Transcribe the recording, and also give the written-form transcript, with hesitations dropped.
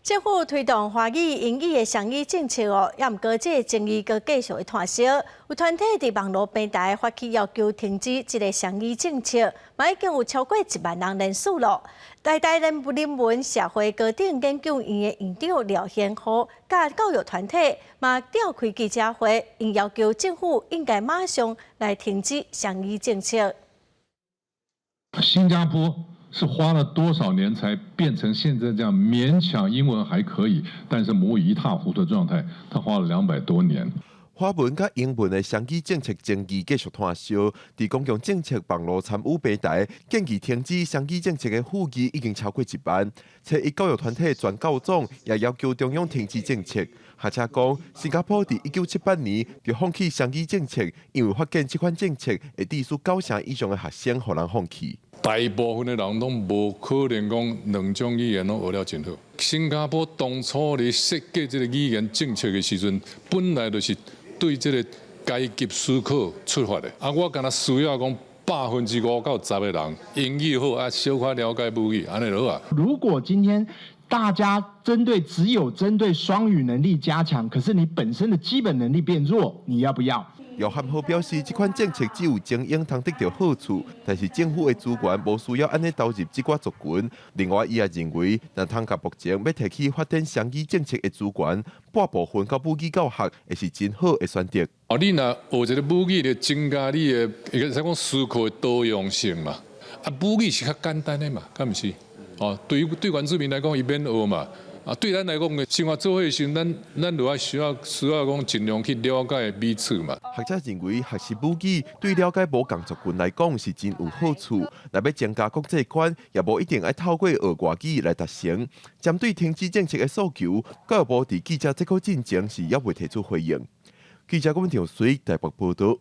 政府推動華語、英語的雙語政策哦，也毋過這个爭議閣繼續會湠燒。有團體佇網路平台發起要求停止這个雙語政策，嘛已經有超過1萬人連署咯。台大人文社會高等研究院的院長廖賢和佮教育團體嘛召開記者會，𪜶要求政府應該馬上來停止雙語政策。新加坡是花了多少年才變成現在這樣勉強英文還可以，但是母語一塌糊塗的狀態？他花了200多年。華文佮英文的雙語政策爭議繼續湠燒，佇公共政策網路參與平台建議停止雙語政策的呼籲已經超過1萬。初一教育團體全教總也要求中央停止政策。學者講，新加坡佇1978年就放棄雙語政策，因為發現這款政策會致使九成以上的學生予人放棄。大部分的人攏無可能講兩種語言攏學了真好。新加坡當初咧設計這个語言政策的時陣，本來就是對這个階級思考出發的。啊，我敢若需要講5%到10%的人英語好啊，小可了解母語，按呢就好啊。如果今天大家針對只有針對雙語能力加強，可是你本身的基本能力變弱，你要不要？姚漢豪表示，這款政策只有精英通得著好處，但是政府的資源無需要按呢投入這寡族群。另外，伊也認為，若通共目前欲提起發展雙語政策的資源，撥部分到母語教學，會是真好的選擇。哦，你若學一个母語，就增加你的，會使講思考的多樣性嘛。啊，母語是較簡單的嘛，敢毋是？哦，對於對原住民來講，伊免學嘛。啊，對咱來講，生活做伙時，咱咱就愛需要需要講盡量去了解彼此嘛。學者認為，學習母語對了解無仝族群來講是真有好處。若欲增加國際觀，也無一定愛透過學外語來達成。針對停止政策的訴求，教育部佇記者這個進前是猶未提出回應。記者郭文條水台北報道。